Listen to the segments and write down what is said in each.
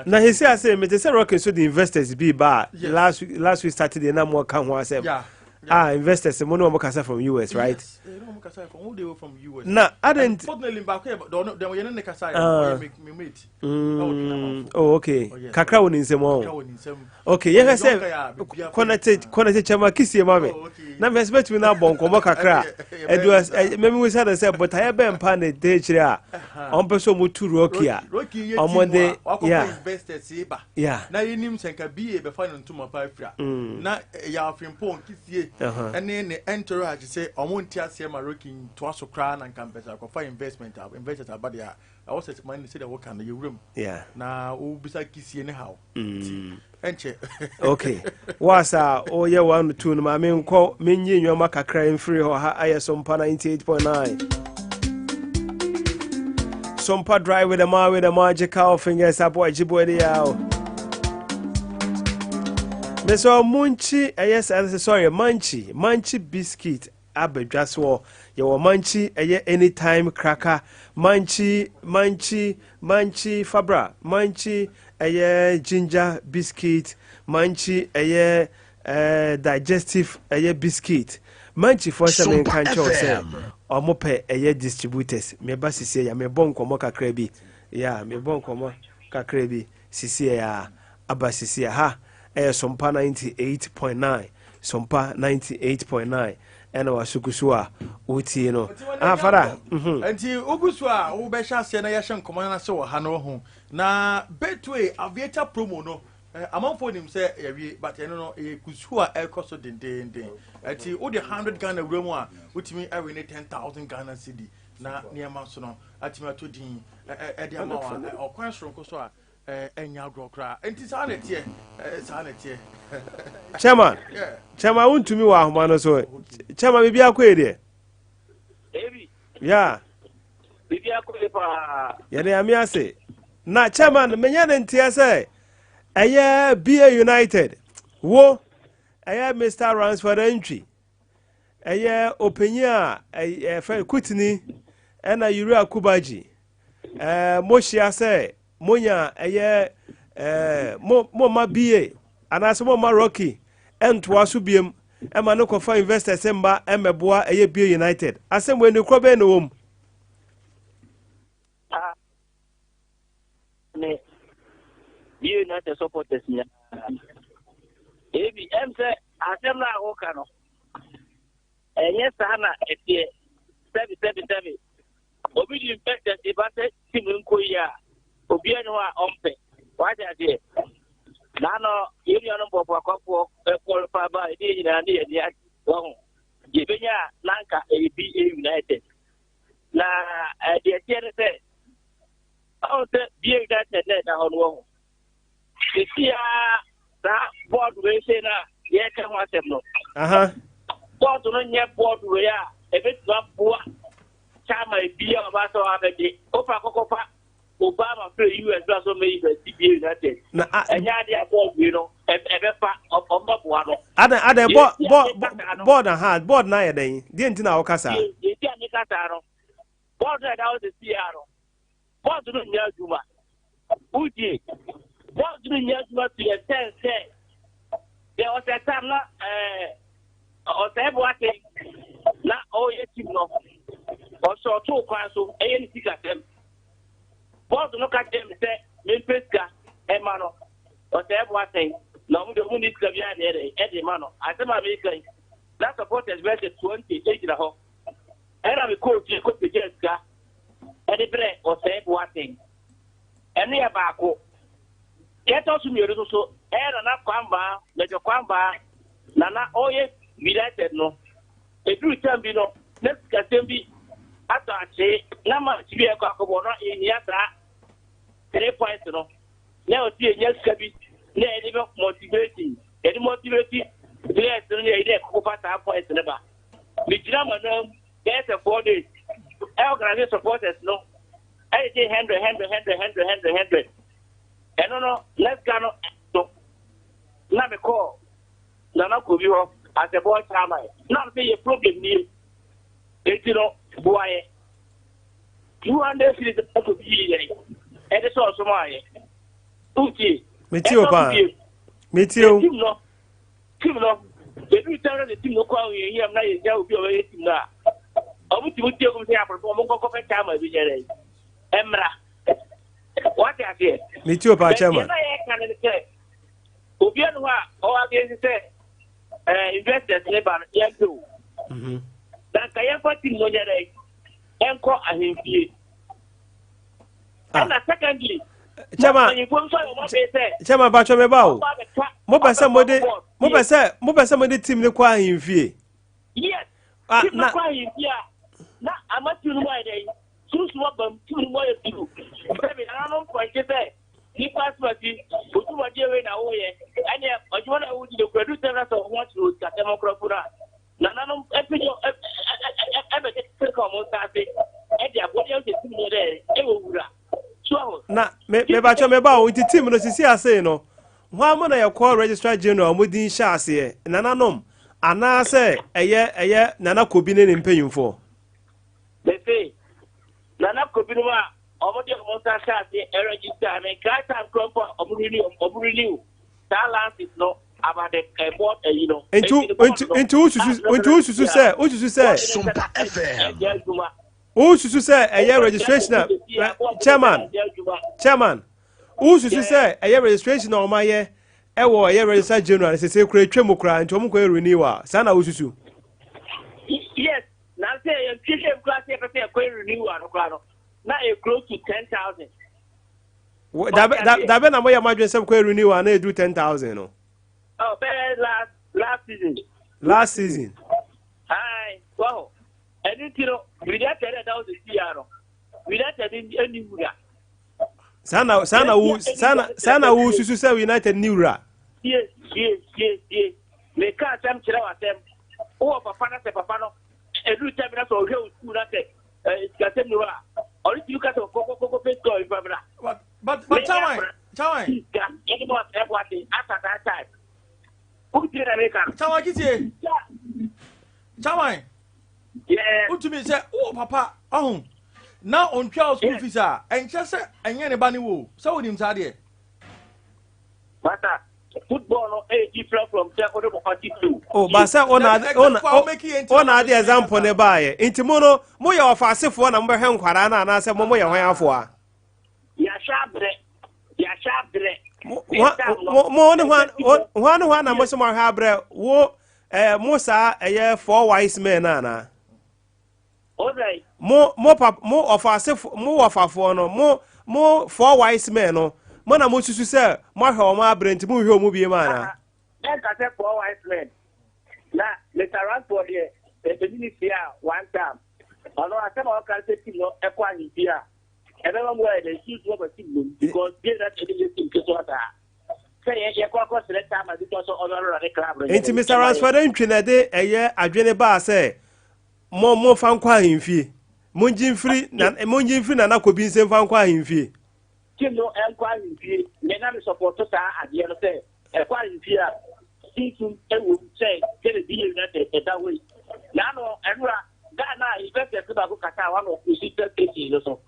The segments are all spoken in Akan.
Na hesi ase mete sɛ Rocky nso de investors bi ba a last week Saturday na mo ka ho asɛm. Ah, investors mo ne wɔn kasa from US, right? Yes, wɔn kasa from, they were from US. Na adan Unfortunately, baako yɛ dɔn dɔn yɛn ne kasa yɛ ɔyɛ me mate. Oh, okay. Oh, yes. Kakra wɔ ne nsɛm Kakra ɔn. Wɔ ne nsɛm. Okay, yɛhwɛ Ɔyɛ young guy a sɛ biribiara connect chairman Kisie ma me. Oh, okay. Na mɛ sɛ bɛtumi no abɔ nkɔmmɔ kakra. Ɛyɛ ɛdu bɛyɛ mɛmi wusa de sɛ botaeɛ bɛn pa ne de akyire a ɔmpɛ sɛ ɔmo tu Rocky a Rocky yɛ ɔmo team de a wakɔfa investors yi ba. Na yɛnim sɛ nka BA bɛfa ne ntoma pa afira. Na ɛyɛ afempɔn Kisie ɛne ne entourage sɛ ɔmo nte aseɛ ma Rocky ntoa so koraa, na nka mpɛ sɛ akɔfa investment a investors aba deɛ a ɛwɔ sɛ man ne sɛdeɛ wɔka no yɛwura mu. Na wobisa Kisie ne haw. Ɛnkyɛ. Okay, wasa ɔyɛ one two no, maame nkɔ menyi nneɛma kakra mfiri hɔ. Ha ayɛ Sompa 98.9, Sompa Drive with the man with the magical fingers, aboa gyiboa de yaw mesɛ munkyi ɛyɛ sɛ, sorry, Munchie biscuit abadwa soɔ. Yɛwɔ Munchie ɛyɛ anytime cracker, Munchie fabra, Munchie ɛyɛ ginger biscuit, Munchie ɛyɛ digestive ɛyɛ biscuit. Munchie foɔ sɛ menka nkyɛw sɛ ɔmo pɛ ɛyɛ distributors. Meba sisie ya, mebɔ nkɔmmɔ kakra bi ya, mebɔ nkɔmmɔ kakra bi sisie ya aba sisie. Ha ɛyɛ Sompa 98.9, Sompa 98.9 ɛna wasuku so a wotie no. Ah, fada. Nti wogu so a wobɛhyɛ aseɛ na yɛhyɛ nkɔmmɔ no ase wɔ ha no ho na Betway Aviator promo no, amanfoɔ nim sɛ yɛwie, but ɛno no ɛyɛ kusu a ɛrekɔ so dendenden. Ɛnti wode 100 Ghana wura mu a, wotumi ɛwe ne 10,000 Ghana cedi na nneɛma so no atumi ato din ɛde ama wa ɔkwan soronko so a ɛnya agorɔ koraa. Nti saa na ɛteɛ, saa na ɛteɛ. Chairman. Chairman wontumi wɔ ahoma no so. Chairman, biribi akɔ yi deɛ? Ebi. Ya. Biribi akɔ yi paa. Yɛde ame ase. Na chairman, menyɛ ne nteɛ sɛ ɛyɛ BA United wo ɛyɛ Mr Ransford Antwi, ɛyɛ ɔpanyin a ɛfɛ Kutini ɛna Ewura Kubaji, mohyia sɛ monya ɛyɛ mo ma BA anaasɛ mo ma Rocky ɛntoa so biem ɛma no kɔfa investors mba ɛmɛboa ɛyɛ BA United. Asɛm wɔ anikorɔ bɛyɛ na wɔ mu? Ah, ne BA United supporters nyinaa, ebi sɛ asɛm no a woka no ɛnyɛ saa na ɛteɛ. Sɛbi sɛbi sɛbi, obi di investors ba sɛ team nkɔ yi a, obiara ne hɔ a ɔmpɛ wate aseɛ. Naano yɛn nuanom bɔfo akɔfoɔ ɛkɔlfa ba ɛne yɛn nyinaa ne yɛn ani agye wɔho yɛbɛnya a nanka ɛyɛ BA United. Na ɛdeɛ ɛteɛ ne sɛ ɔhu sɛ BA United na ɛda hɔ no wɔ ho sisi a saa board wei sei no a yɛreka ho asɛm no, board no nyɛ board wei a ɛbɛtumi aboa chairman bi a ɔba sɛ ɔabɛgye wofa kɔkɔfa Obama firi US bra so mɛyi bɛsi BA United. Na ɛnyɛ adeɛ a board wei no ɛbɛfa ɔmbɛboa no. Adan bɔ Yɛsi a bɔ meka saa no. Board ha, board na ayɛ dɛn deɛ nti na wɔka saa? Yɛsi a meka saa no, board no a ɛda hɔ sɛ sia no, board no nyɛ adwuma. Wodie board no nyɛ adwuma to the extent sɛ there was a time na ɔsɛe boate na ɔyɛ team no, ɔsɛ ɔtoo kwan so ɛyɛ ne sikasɛm. Board no ka kyerɛ me sɛ mempɛ sika ɛma no ɔsɛe boate na ɔmo de ɔmo ne sika biara na ɛde ma no. Asɛm a meka yi na supporters bɛyɛ sɛ 20 egyina hɔ ɛna me coach kɔpagya sika ɛde brɛ ɔsɛe boate. Ɛno yɛ baako. Yɛtɔ so mmienu nso so ɛyɛ Nana Kwambaa Mɛjɔ Kwambaa. Nana ɔyɛ United no, eduru tam bi no na sikasɛm bi atɔ akyee na match bi a ɛkɔ akɔbɔ no ehia saa three points no na ɔsi enya sika bi na yɛde bɛ motivate, yɛde motivate players no na yɛde ɛkɔkɔfa saa points no ba. Megyina ma nam bɛyɛ sɛ 4 days ɛ organize supporters no ɛde gye hundred hundred hundred hundred hundred hundred. Ɛno no na sika no so na mekɔɔ Nana Kobi hɔ as a board chairman na sɛ yɛ problem nie, eti no boa yɛ 200 cedis. Kobi yi yɛn ɛde sɛ ɔsom ayɛ. Wotie? Metie o Ɛtɔ so paa. bio, Metie sɛ o. team no, team no, yɛduru time na sɛ team no kɔ ahohiahia mu na yɛhia obi a ɔbɛyɛ team no a, wɔtumi tie gum sɛ yɛabrɛbɔ, wɔn nkɔkɔpɛ chairman bi nyɛ dɛn? Ɛmmra. Wate aseɛ? Metie o paa But deɛ chairman. na yɛka no ne sɛ, obiara ne hɔ a ɔwɔ against sɛ eh, investors ne ba no, yɛmpɛ o. Na nka yɛmfa team no nyɛ dɛn? Ɛnkɔ ahemfie. Ah. Ɛna secondly, Chairman, mpanyinfoɔ nso ayɛ wɔn adwene sɛ chairman patro me ba o. wɔn ba abɛka Mopɛ sɛ abɛfa mode board. mopɛ sɛ mode team ne kɔ ahemfie. Yes, Ah, team no na kɔ ahemfie a na ama team no mu ayɛ dɛn? Sunsun aba mu, team no mu ayɛ duru. Sɛbi nananom mpɔnkye sɛ nipa asomasi otumɔdeɛ wei na woyɛ ɛneɛ ɔdwuma no a wodi no kura du sɛ na sɛ ɔho akyerɛ osikasɛm nkorɔfo no a nananom ɛpɛgya ɛbɛkeka wɔn nsa ase ɛde aboa deɛ sɛ team no dɛ ɛwɔ wura so aho. Na me me patro me ba o nti team no sisi ase no. Hwan mo na yɛkɔ registrar general mo din hyɛ aseɛ nananom anaasɛ ɛyɛ ɛyɛ nana kobi ne ne mpanyinfoɔ. Mese, Nana Kobinom a wɔde wɔn nsa hyɛ ase register me nkae time kura mpo a wɔn renew wɔn renew saa license no about the board ayi no. Nti Enti no board nti no nti wosusu a nti wosusu sɛ wosusu board sɛ no nsa Sompa FM. ɛnyɛ adwuma. wosusu sɛ ɛyɛ Wokɔ registration a kyerɛ sɛ ɛ, board no nsa chairman ɛnyɛ adwuma. chairman wosusu Yeah. sɛ ɛyɛ registration a wɔn ayɛ ɛwɔ ɛyɛ registrar general no sese kura etwa mu kura nti wɔn kɔ yɛ renew a saa na wosusu. Yes, na sɛ yɛn twehwɛ mu koraa sɛ yɛpɛ sɛ yɛkɔ renew ano koraa no na ɛyɛ close to 10,000. Dabe dabe na mo yɛ mo adwene sɛ kɔ yɛ renew a na eduru 10,000 no. Oh, bɛyɛ last season. Last season. Ayi, wɔho. Ɛno nti no, United ɛda hɔ sɛ sia no, United ɛni wura. Saa na saa na wo saa na saa na wo susu sɛ United ni wura. Sie, sie, sie, sie. Meka asɛm kyerɛ wo asɛm. Wowɔ papa na sɛ papa no ɛduru tɛm na sɛ ɔhwɛ wo sukuu na sɛ sikasɛm ni hɔ a, ɔno tumi ka sɛ kɔkɔkɔkɔ pɛ sika ɔmfa mmra. But chairman, chairman. Sika ɛne ma ɔsɛ ɛboa te after that time. Wotie na meka no. Chairman kitie. Chairman. Yeah. Wotumi sɛ wowɔ papa ɔho na ɔntua wo school Yes. fees a ɛnkyɛ sɛ ɛnyɛ ne ba ne wo sɛ wonim saa deɛ. Masa, football no ɛyɛ different from sɛ wode bɔkɔ ti two. O ba sɛ o na o na o na ade example ne baayɛ nti mo no mo yɛ ɔfaasefoɔ na mo bɛhwɛ nkwadaa no anaasɛ mo mo yɛ hwan afoa. Yɛahyɛ abrɛ. Yɛahyɛ abrɛ. Mo mo mo ne hwan hwan ne hwan na mo sɛ mo ahwɛ abrɛ wo ɛɛ mo saa ɛyɛ four wise men na anaa. Ozai. Mo mo pap mo ɔfaasefo mo wɔfafoɔ no mo mo four wise men no mo na mo susu sɛ mo ahwɛ wɔn abrɛ nti mo nhwɛ wɔn bie mu anaa. Ɛnka sɛ four wise men na Mr. Ransford deɛ ɛbɛni ne fie a one time ɔno asɛm a ɔka sɛ team no ɛkɔ ahemfie a ɛbɛma mu ayɛ dɛ susu ɔba team no mu because game na ɛde yɛ team ketewa saa sɛ yɛ yɛkɔ akɔ srɛ time a bi tɔ so ɔno ɔno ne club no. Nti Mr. Ransford ntwi na ɛde ɛyɛ adwene baa sɛ mo mo fa nkɔ ahemfie mo ngye mfiri na mo ngye mfiri nana kobi nsɛm fa nkɔ ahemfie. Team no ɛnkɔ ahemfie me na me support saa adeɛ no sɛ ɛkɔ ahemfie a sunsum ɛwɔ mu sɛ sɛde BA United ɛda hɔ yi naano ɛnora Ghana investors no baako kasa a wano osi sɛ station no so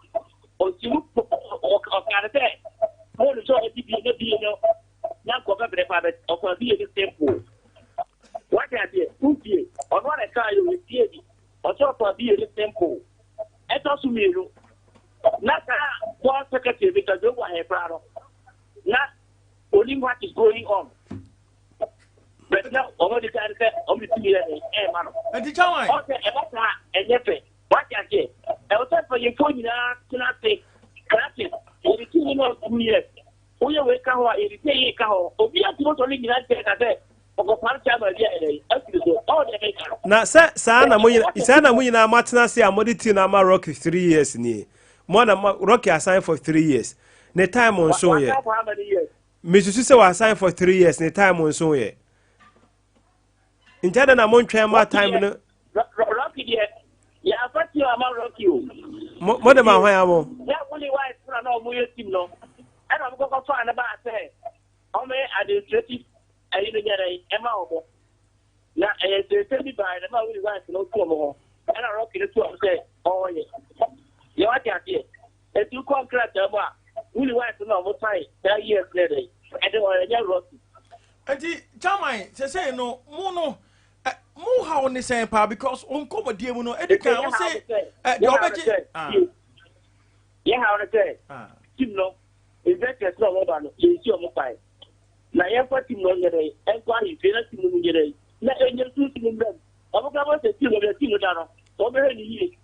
osi mu ɔka no sɛ mo no sɛ ɔdi BA na BA no na nkɔ bɛbrɛ pa bɛ ɔkɔ BA no simple wate aseɛ wotie ɔno ara ɛka yɛ ɔtie bi ɔsɛ ɔkɔ BA no simple ɛtɔ so mmienu na saa board secretary Mr. Joe Wahɛ koraa no na onim what is going on but na wɔn de kan sɛ wɔn de tumi yɛ de ɛɛma no Nti chairman. Ɔsɛ ɛba saa ɛnyɛ fɛ wate aseɛ ɛwɔ sɛ mpanyinfoɔ nyinaa tena ase kratis yɛde tumi no 2 years woyɛ wei ka ho a yɛde sɛ yɛ ka ho obi atumi sɔ ne nyinaa nkyɛn ka sɛ ɔkɔpam chairman bi a yɛdɛ afiri so ɔwɔ deɛ meka no. Na sɛ saa na mo nyina saa na mo nyinaa mo atena ase a mo de team no ama Rocky 3 years nie mo na mo Rocky asan for 3 years ne time nso yɛ. Wasan for how many years? Mesusu sɛ wasan for 3 years ne time nso yɛ nti adɛ na mo ntwɛn ma time no. Rocky deɛ yɛafa team ama Rocky o. Mo de ma hwan amo. Yɛ wuli wise na na ɔmo yɛ team no ɛna ɔmo kɔkɔ fa ne ba sɛ ɔmo yɛ administrative ɛyi no nyɛ ɛma ɔmo na ɛyɛ nsɛnsɛm bi baa na ma wuli wise no tu ɔmo ho ɛna Rocky no tu ɔmo sɛ ɔɔyɛ yɛ wate aseɛ etu kɔ nkrataa mu a. Willie White na ɔmo sign saa years ne dɛ ɛde ɔyɛ Rocky. Nti chairman, sɛsɛyi no mo no mo haw ne sɛn paa? Because wo nkɔmmɔdie mu no ɛdi kan wo se deɛ ɔbɛgye. Yɛ haw ne sɛ team no investors na ɔmo ba no, yɛnsi ɔmo kwan na yɛmfa team no nyɛ dɛ ɛnkɔ ahemfie na team no mu nyɛ dɛ na ɛnyɛ sunsun mmerɛ mu. Ɔmo kora bɔ sɛ team no bɛ team no da no wɔn bɛhwɛ ne yie.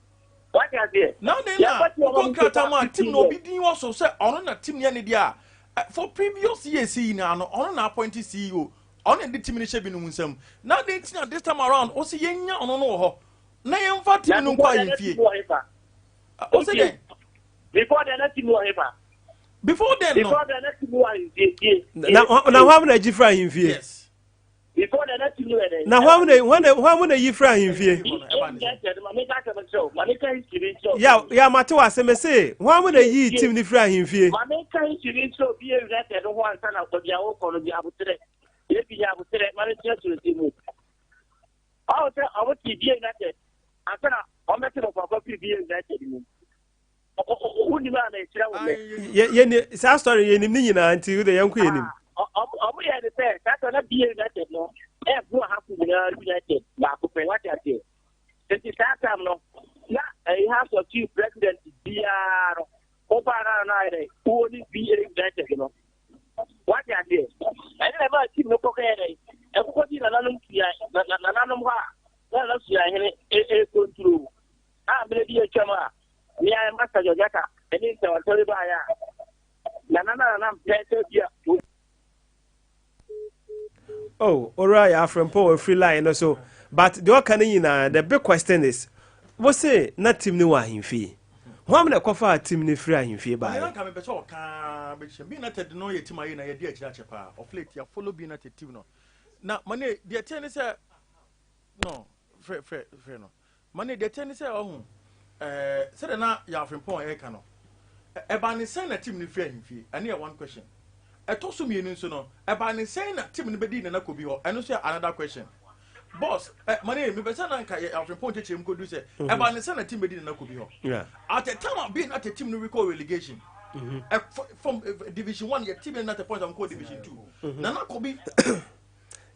Wate aseɛ? Na ne na wokɔ nkrataa mu a, team no obi din wɔ so sɛ ɔno na team no yɛ ne deɛ a, for previous years yi nyinaa no, ɔno na appoint CEO, ɔno na de team no hyɛ binom nsam. Na de nti na this time around wo sɛ yɛnya ɔno no wɔ hɔ na yɛmfa team no nkɔ ahemfie? Wo sɛ dɛn? Before then na team wɔ hefa? Before then no, Before then na team wɔ ahemfie, tie. Na hwan na agyi firi ahemfie? Yes. Before then na team no yɛ dɛ. Na hwan na yi firi ahemfie? Ya ya, mate wɔ ase. Me se hwan na yi team ne firi ahemfie? Maame, nka history nkyerɛ obi yɛ United ho ansa na baabi a wokɔ no. Bi aboterɛ ebi nya aboterɛ, maame, kyerɛkyerɛ ti mu. Ɔwɔ sɛ ɔmo te BA United ansa na ɔmo bɛte no papa firi BA United mu. Wonim a mekyerɛ wo nnɛ. Yɛni saa story, yɛnim ne nyinaa, nti wode yɛnkɔ yɛnim. Ɔmo yɛ ne sɛ saa sɛ na BA United no ɛɛbo ahafo nyinaa United baako pɛ, wate aseɛ? Nti saa time no na ɛyi House of Chief president biara no wobaa no na ayɛ dɛ wowɔ ne BA United no, wate aseɛ? Ɛne na ɛmaa team no kɔkɔyɛ dɛ ɛkokɔ di nananom tua nananom hɔ a na nana suahene ɛcontrol a mmerɛ bi atwam a mea Master George Aka ɛne ntɛwantɛwe baeɛ a nana na nana mpɛ sɛ bi a. Oh, owura yɛ afrɛmpɔ wɔ free line no so, but deɛ ɔka no nyinaa, the big question is, wo se na team no wɔ ahemfie, hwan na ɛkɔfaa team no firi ahemfie ɔne baeɛ? Nanka mepɛ sɛ ɔka bɛkyerɛ B United no yɛ team ayɛ na yɛdi akyirɛ akyɛ paa. Of late yɛ follow B United team no na mane deɛ teɛ ne sɛ no frɛ frɛ frɛ no mane deɛ teɛ ne sɛ ɔho sɛdeɛ na yɛ afrempɔn ɛreka no, ɛbaa ne sɛn na team no firi ahemfie? Ɛno yɛ one question. Ɛtɔ so mmienu nso no, ɛbaa ne sɛn na team no bɛdii Nana Kobi hɔ? Ɛno nso yɛ another question, boss. Mane mepɛ sɛ na nka yɛ afrempɔn kyerɛkyerɛ mu kɔdu sɛ ɛbaa ne sɛn na team bɛdii Nana Kobi hɔ at a time a being at a team no rekɔ relegation from division one, yɛ team no at a point I'm called division two, Nana Kobi.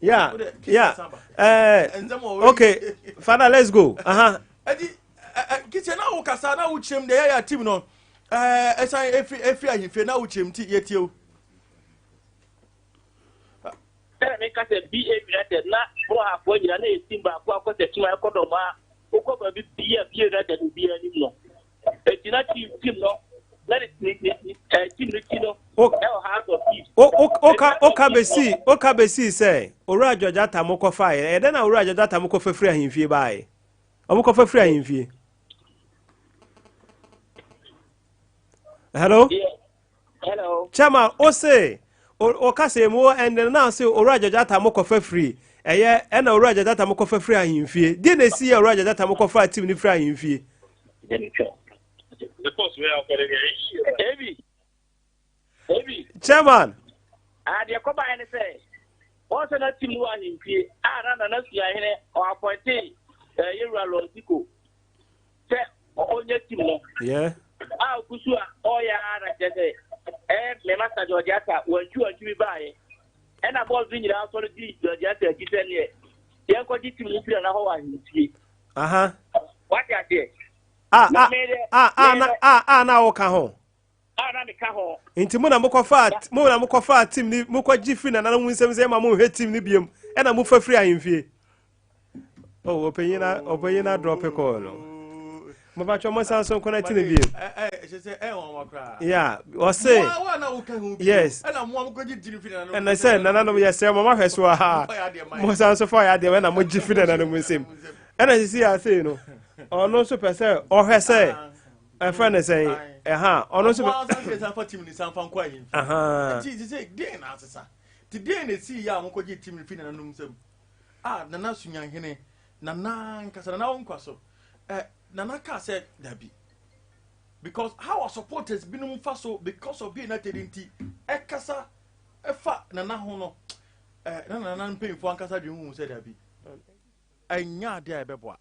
Yeah, okay, father, let's go. Ɛdi kìsɛ na wo kasa na wo kyerɛm deɛ yɛyɛ team no ɛsan efi ahemfie na wo kyerɛm ti yɛ tie o. Sɛ meka sɛ BA United na borɔhafoɔ nyina na yɛ team baako akɔ sɛ team a ɛkɔ dɔm a wokɔ baabi bia BA United obiara anim no. Enti na team no na ne team no ti no ɛwɔ House of Chiefs. Woka bɛsii sɛ owura George Ata mo kɔfaeɛ, ɛyɛ dɛn na owura George Ata mo kɔfa firi ahemfie baeɛ? Ɔmo kɔfa firi ahemfie. Hello? Yeah. Hello. Chairman, o se ɔka sɛ mu ɛnɛ na sɛ owura George Ata mo kɔfa firi ɛyɛ ɛna owura George Ata mo kɔfa firi ahemfie deɛ na esi yɛ owura George Ata mo kɔfa team no firi ahemfie? Ebi. Ebi. Chairman. Adeɛ kɔbaeɛ ne sɛ wɔn sɛ na team no wɔ ahemfie a na Nana Suahene ɔappointe yɛwura Lɔnsiko sɛ ɔnyɛ team no a ogu so a ɔyɛ ara na kyerɛ sɛ me Master George Ata wantwi wantwi bi baeɛ ɛna bɔɔl no nyinaa sɔre di George Ata akyi sɛ neɛ yɛnkɔgye team no firi nana hɔ wɔ ahemfie. Wate aseɛ? A Na a me deɛ a a me na deɛ a na woka ho. A na meka ho. Nti mo na mokɔfa team ni, mokɔgye firi nananom nsɛm sɛ ɛma monhwɛ team no biom ɛna mofa firi ahemfie. Oh, ɔpanyin na drop call no. Mobatwɛ mo san so nkɔnɛte ne biom. Ɛhyɛ sɛ ɛyɛ wɔn koraa. Yeah, ɔse Mo a na woka ho bi. Yes. Ɛna mo a mokɔgye team firi nananom. Ɛna sɛ nananom yɛsrɛ mo, mahwɛ so a mo san so fa ɔyɛ adeɛ ɛna mogye firi nananom nsɛm ɛna sisi asei no, ɔno nso pɛ sɛ ɔhwɛ sɛ ɛfrɛ ne sɛn ɛha ɔno nso Mo pɛ a san sɛ sanfa team ni sanfa nkɔ ahemfie. Nti sɛ deɛ na asesa ti deɛ na esi yɛ a mokɔgye team no firi nananom nsam a Nana Sunyahene, Nana nkasa, Nana wo nkwa so Nana kaa sɛ dabi, because how our supporters binom fa so because of being United nti ɛkasa ɛfa Nana ho no, na Nana mpanyinfoɔ ankasa dwen hu sɛ dabi, ɛnyɛ adeɛ a ɛbɛboa,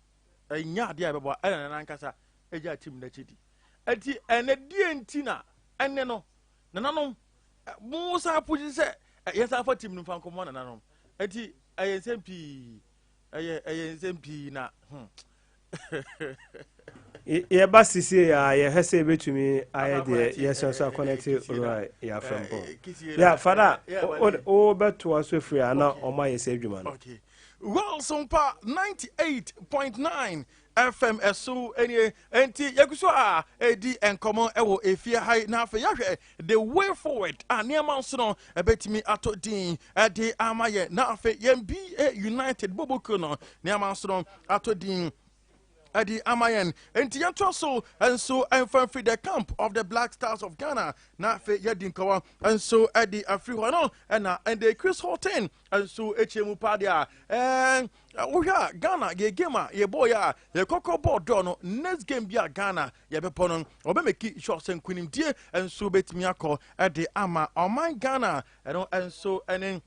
ɛnyɛ adeɛ a ɛbɛboa. Ɛna Nana ankasa ɛgya team n'akyi di. Ɛnti ɛnɛ deɛ nti na ɛnɛ no Nananom, mo san pushi sɛ yɛn san fa team no fa nkɔmɔ nananom. Eti ɛyɛ nsɛm pii, ɛyɛ nsɛm pii na. Yɛba sisie a, yɛhwɛ sɛ yɛbɛtumi ayɛ deɛ yɛsɛ so aconnecte owura Yaw Frimpong. Ya fada, wobɛtoa so firi a na ɔma yɛ sɛ adwuma no. Okay. Well, Sompa 98.9 FM ɛso ɛnie, nti yɛgu so a ɛdi nkɔmmɔ ɛwɔ efie ha yi, na afei yɛahwɛ the way forward a nneɛma nso no ɛbɛtumi atɔ din ɛde ama yɛn, na afei yɛn BA United boboko no nneɛma nso no atɔ din ɛde ama yɛn. Nti yɛntoa so nso ɛmfa mfiri the camp of the Black Stars of Ghana, na afei yɛdi nkɔmmɔ nso ɛde afiri hɔ no. Ɛna ɛde Chris Hughton nso akyia mu paa deɛ a wohwɛ a, Ghana yɛ game a yɛbɔɔ yɛ a yɛkɔkɔ bɔɔ dɔɔ no, next game bi a Ghana yɛbɛbɔ no, ɔbɛmake sure sɛ nkonimdie nso bɛtumi akɔ ɛde ama ɔman Ghana. Ɛno nso ɛne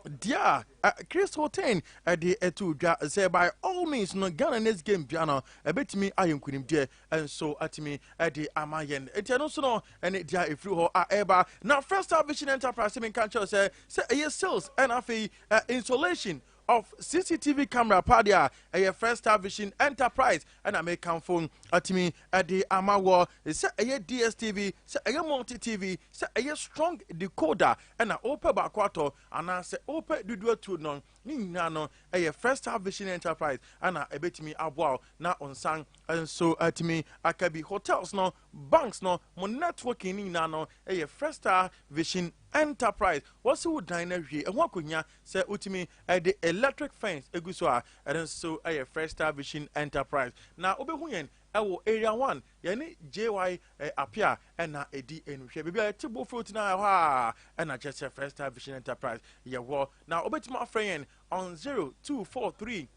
deɛ a Chris Hughton ɛde ɛto dwa sɛ by all means no, Ghana next game bia no ɛbɛtumi ayɛ nkonimdeɛ nso atumi ɛde ama yɛn. Eti ɛno nso no ɛne deɛ a ɛfiri hɔ a ɛreba. Na First Star Vision Enterprise, mi nka nkyɛw sɛ ɛyɛ sales ɛna afei installation of CCTV camera paa deɛ a, ɛyɛ First Star Vision Enterprise ɛna mekamfo atumi ɛde ama wɔ. Sɛ ɛyɛ DSTV, sɛ ɛyɛ multi TV, sɛ ɛyɛ strong decoder ɛna wopɛ baako atɔ anaasɛ wopɛ dodoɔ atuo no ne nyinaa no, ɛyɛ First Star Vision Enterprise ɛna ɛbɛtumi aboa wo na nsan nso atumi aka bi. Hotels no, banks no, mo networking ne nyinaa no, ɛyɛ First Star Vision Enterprise. Wɔsi wo dan no awie, ɛho akonnwa sɛ wotumi ɛde electric fence egu so a, ɛno nso ɛyɛ First Star Vision Enterprise. Na wobɛhu yɛn ɛwɔ Area 1, yɛne JY Apia ɛna ɛdi enuhwɛ baabi a yɛte bofuro tena hɔ a, ɛna kyerɛ sɛ First Star Vision Enterprise yɛwɔ. Na wobɛtumi afrɛ yɛn on 0243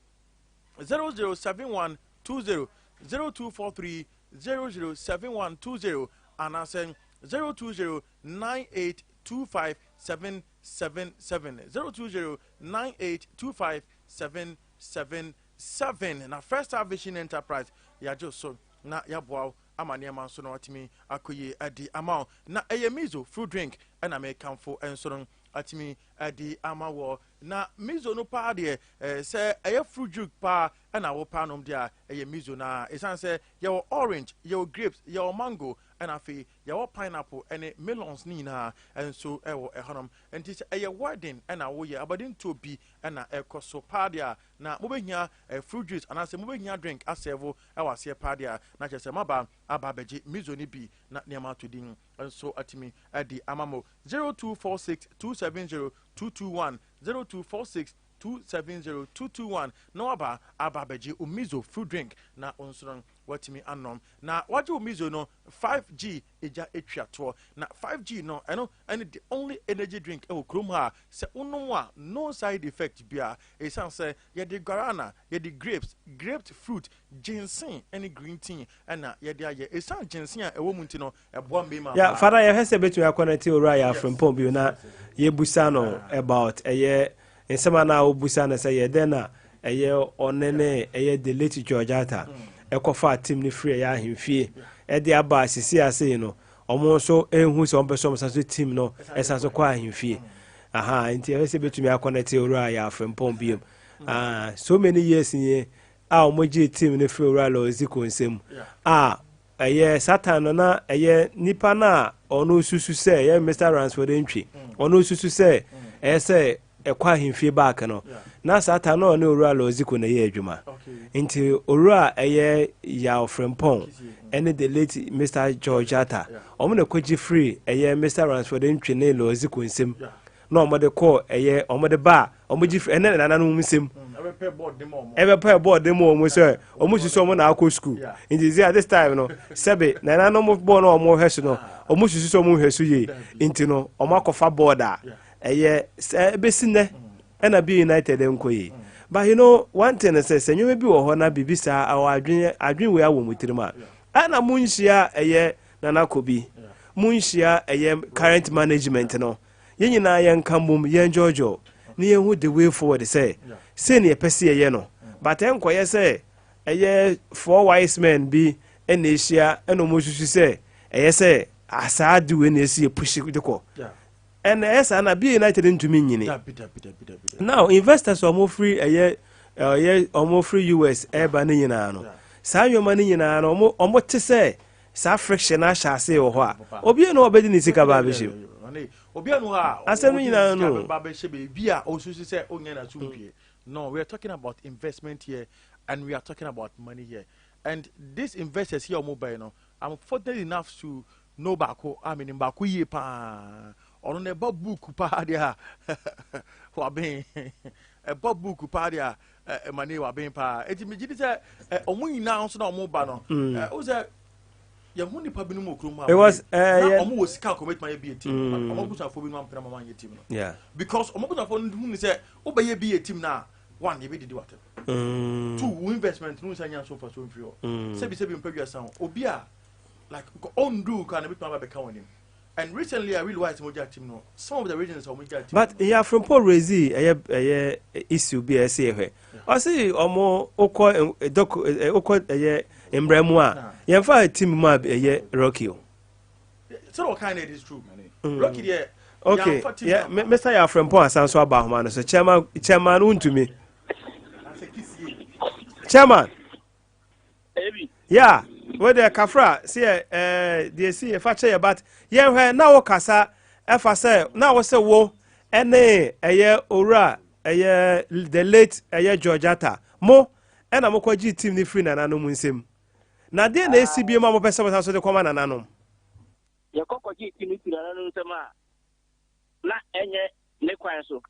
007120, 0243 007120, anaasɛ 020 9825 777, 020 9825 777. Na First Star Vision Enterprise, yɛagye so na yɛaboa wo ama nneɛma nso no atumi akɔ yie adi ama wo. Na ɛyɛ Mizo fruit drink ɛna mekamfo nso no atumi adi ama wɔ. Na Mizo no paa deɛ, sɛ ɛyɛ fruit drink paa ɛna wo paa nom deɛ a, ɛyɛ Mizo. Na ɛsiane sɛ yɛwɔ orange, yɛwɔ grapes, yɛwɔ mango, ɛna afei yɛwɔ pineapple ɛne melons ne nyinaa nso ɛwɔ ɛhɔnom. Nti sɛ ɛyɛ wedding ɛna woyɛ abadintuo bi ɛna ɛkɔ so paa deɛ a, na mobɛhia fruit juice anaasɛ mobɛhia drink aserve ɛwɔ aseɛ paa deɛ a, na kyerɛ sɛ maba aba abɛgye Mizo no bi na nneɛma ato din nso atumi adi ama mo. 0246 270 221, 0246 270 221, na waba aba abɛgye o Mizo fruit drink na nso no watumi anom. Na wagye o Mizo no, 5G egya etwa toɔ. Na 5G no, ɛno ɛne the only energy drink ɛwɔ kurom ha sɛ wonom a, no side effect bia, ɛsiane sɛ yɛde guarana, yɛde grapes, grape fruit, ginseng ɛne green tea ɛna yɛde ayɛ. Ɛsiane ginseng a ɛwɔ mu nti no, ɛboa mmarima Ya fada, yɛhwɛ sɛ bɛtumi aconnecte owura Yaw Frimpong bio na yɛbusa no about ɛyɛ nsɛm a na wobusa no sɛ yɛ dɛn na ɛyɛ ɔne ne ɛyɛ the late George Arthur ɛkɔfa team no firi ɛyɛ ahemfie ɛde aba asisi ase yi no, ɔmo nso ehu sɛ ɔmo pɛ sɛ ɔmo san so team no ɛsan so kɔ ahemfie aha. Nti ɛhwɛ sɛ bɛtumi aconnecte owura Yaw Frimpong bio. Ah, so many years nie a ɔmo gye team no firi owura Lɔziko nsam a, ɛyɛ satan no na ɛyɛ nipa no a ɔno susu sɛ ɛyɛ Mr Ransford Ntwi, ɔno susu sɛ ɛyɛ sɛ ɛkɔ ahemfie back no, na satan no ɔne owura Lɔziko na ɛyɛ adwuma. Nti owura ɛyɛ Yaw Frimpong ɛne the late Mr George Atta, ɔmo na kɔgye firi ɛyɛ Mr Ransford Ntwi ne Lɔziko nsam na ɔmo de kɔɔ ɛyɛ ɔmo de ba a ɔmo gye firi ɛne nananom nsam ɛbɛpɛ bɔɔde mu ɔmo sɛ ɔmo susu ɔmo na akɔ sukuu. Nti sɛ at this time no, sɛbe nananom bɔɔl no ɔmo hwɛ so no, ɔmo susu sɛ ɔmo hwɛ so yie, nti no ɔmo akɔfa bɔɔd a ɛyɛ sɛ ɛbɛsi nnɛ ɛna bi United nkɔ yie. But you know one thing sɛ nneɛma bi wɔ hɔ na biribi saa awɔ adwene wei awɔ mo tirim a, ɛna mo nhyia ɛyɛ Nana Kobi, mo nhyia ɛyɛ current management no, yɛn nyinaa yɛn nka mbom, yɛn dwɔdwɔ ne yɛn hu the way forward sɛ sei ne yɛpɛ sɛ yɛyɛ no. But ɛnkɔyɛ sɛ ɛyɛ four wise men bi ɛna ahyia ɛna wɔn susu sɛ ɛyɛ sɛ Asaa de wei na esi yɛ push de kɔ. Ɛna ɛyɛ saa na BA United ntumi nyini. Now investors a wɔn firi ɛyɛ ɛyɛ wɔn firi US ɛreba ne nyinaa no, saa nneɛma ne nyinaa no, wɔn te sɛ saa friction ahyɛ ase wɔ hɔ a, obiara na ɔbɛdi ne sika ba abɛhyɛ mu. Obiara no a asɛm no nyinaa no ba abɛhyɛ baabi a ɔsusu sɛ ɔnyɛ n'asomdwie. No, we are talking about investment here and we are talking about money here, and these investors here, ɔmo bɛn no, I'm fortunate enough to know baako a menim baako yie paa. Ɔno na ɛba book paa deɛ a waben, ɛba book paa deɛ a ɛma ne waben paa. Eti megye di sɛ ɔmo nyinaa nso na ɔmo ba no, o sɛ yɛn nipa binom wɔ kurom ha It was, na ɔmo wɔ sika akɔmɛtuma yɛ bi team. Ɔmo abusuafoɔ binom ampere ma yɛ team no because ɔmo abusuafoɔ no hu ni sɛ wobɛyɛ bi yɛ team na one, yɛ bɛ didi watɛm, two, wo investment no nsa nya so nfa so mfiri hɔ. Sɛbi sɛbi mpɛ wiasa ho obi a like ɔndu ka na bituma aba bɛka wɔn anim. And recently I realized mo gya team no, some of the reasons a mo gya team But no. Yɛafrɛmpo raise ɛyɛ issue bi a ɛsɛ yɛhwɛ. Ɔse ɔmo wokɔ dɔk, wokɔ ɛyɛ mbrɛ mu a, yɛmfa team mu a ɛyɛ Rocky o. Sɛ ɔkan no, it is true, Rocky deɛ Okay. yɛamfa team Yeah, no. Mr. Yɛafrɛmpo asan so aba ahoma no so. Chairman, chairman wontumi. Asɛ kisie. Chairman. Ebi. Yeah, wo de kafra sɛ yɛ deɛ si yɛfa kyɛ yɛ, but yɛhwɛ na wo kasa ɛfa sɛ na wo sɛ wo ɛne ɛyɛ owura ɛyɛ the late ɛyɛ George Atta mo ɛna mokɔgye team ne firi nananom nsam, na deɛ na ɛsi bio ma mopɛ sɛ mosan so de kɔma nananom? Yɛkɔ kɔgye team no firi nananom nsɛm a na ɛnyɛ ne kwan so.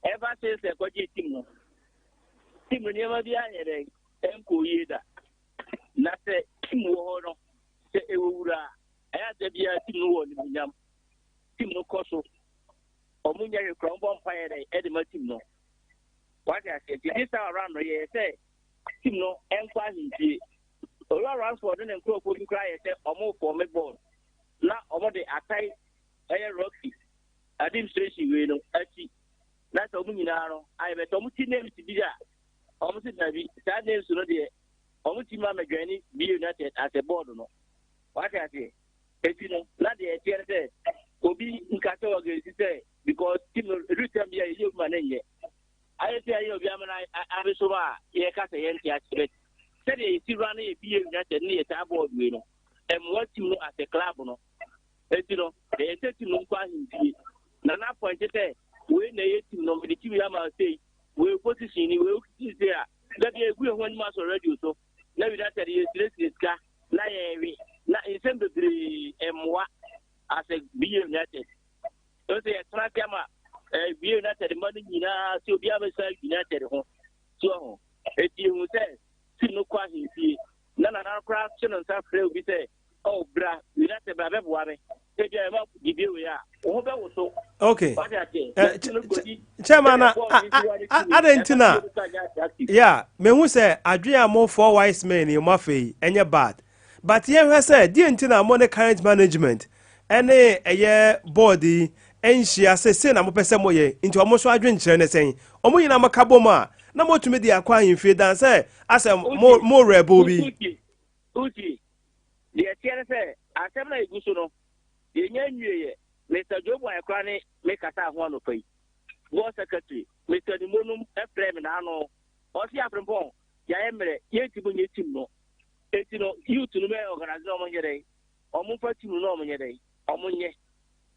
Ever since ɛkɔgye team no, nneɛma bi anyɛ dɛ ɛnkɔ yie da. Na sɛ team wɔ hɔ no, sɛ ɛwɔ wura a, ɛyɛ asɛ biara team no wɔ nimonyam, team no kɔ so, ɔmo nyɛ hwɛ kora, ɔmo bɔ mpaeɛ dɛ ɛde ma team no. Wate aseɛ? Nti this time around no, yɛyɛ sɛ team no ɛnkɔ ahemfie. Owura Ransford ne nkurɔfoɔ bi koraa yɛ sɛ ɔmo form board na ɔmo de atae ɛyɛ Rocky administration wei no akyi, na sɛ ɔmo nyinaa no ayɛ bɛ sɛ ɔmo ti names bi a, ɔmo si dabi, saa names no deɛ, ɔmo ti ma mɛdwɛne BA United as a board no. Wate aseɛ? Eti no na deɛ ɛteɛ no sɛ obi nkasa wɔ gɛnsi sɛ because team no edu tɛm bi a yɛyɛ obi ma ne nyɛ ayɛ sɛ ayɛ obi ama na abesom a yɛka sɛ yɛnte ase bɛ sɛdeɛ yɛsi wura no yɛ BA United ne yɛ saa board wei no ɛmmoa team no as a club no. Eti no ɛyɛ sɛ team no nkɔ ahemfie na n'apɔnkye sɛ wei na ɛyɛ team no, mede team yi ama sei, wei position ni wei okiti sei a dabi egu yɛn ho anim asɔ radio so na United yɛ siresire sika na yɛwe na nsɛm bebree ɛmmoa as a BA United. O sɛ yɛtena ase ama BA United mma no nyinaa sɛ obiara bɛsa United ho so ho. Eti ehu sɛ team no kɔ ahemfie na nana koraa kye no nsa frɛ obi sɛ ɔ bra United, bra bɛboa me, ebi a ɛma dibie wei a wo ho bɛwo so. Wate aseɛ? Team no kɔdi Chairman, na adɛn nti na yeah, mehu sɛ adwene a mo four wise men yi mo afei ɛnyɛ bad, but yɛhwɛ sɛ deɛ nti na mo ne current management ɛne ɛyɛ board yi ɛnhyia sɛ sei na mopɛ sɛ moyɛ, nti ɔmo nso adwenkyerɛ ne sɛn, ɔmo nyinaa moka bɔ mu a na motumi de akɔ ahemfie dan sɛ asɛ mo mo rebel bi. Utie, utie, deɛ ɛteɛ ne sɛ asɛm no a ɛgu so no, yɛnya nwieɛ. Mr Jobu ayɛkora ne mekasa ho anɔpa yi, board secretary Mr Nimonom ɛfrɛ me naano, ɔse Afrempɔn, yɛayɛ mmerɛ, yɛntimi nyɛ team no. Enti no youth no bɛyɛ organise na ɔmo nyɛ dɛn, ɔmo mfa team no na ɔmo nyɛ dɛn, ɔmo nyɛ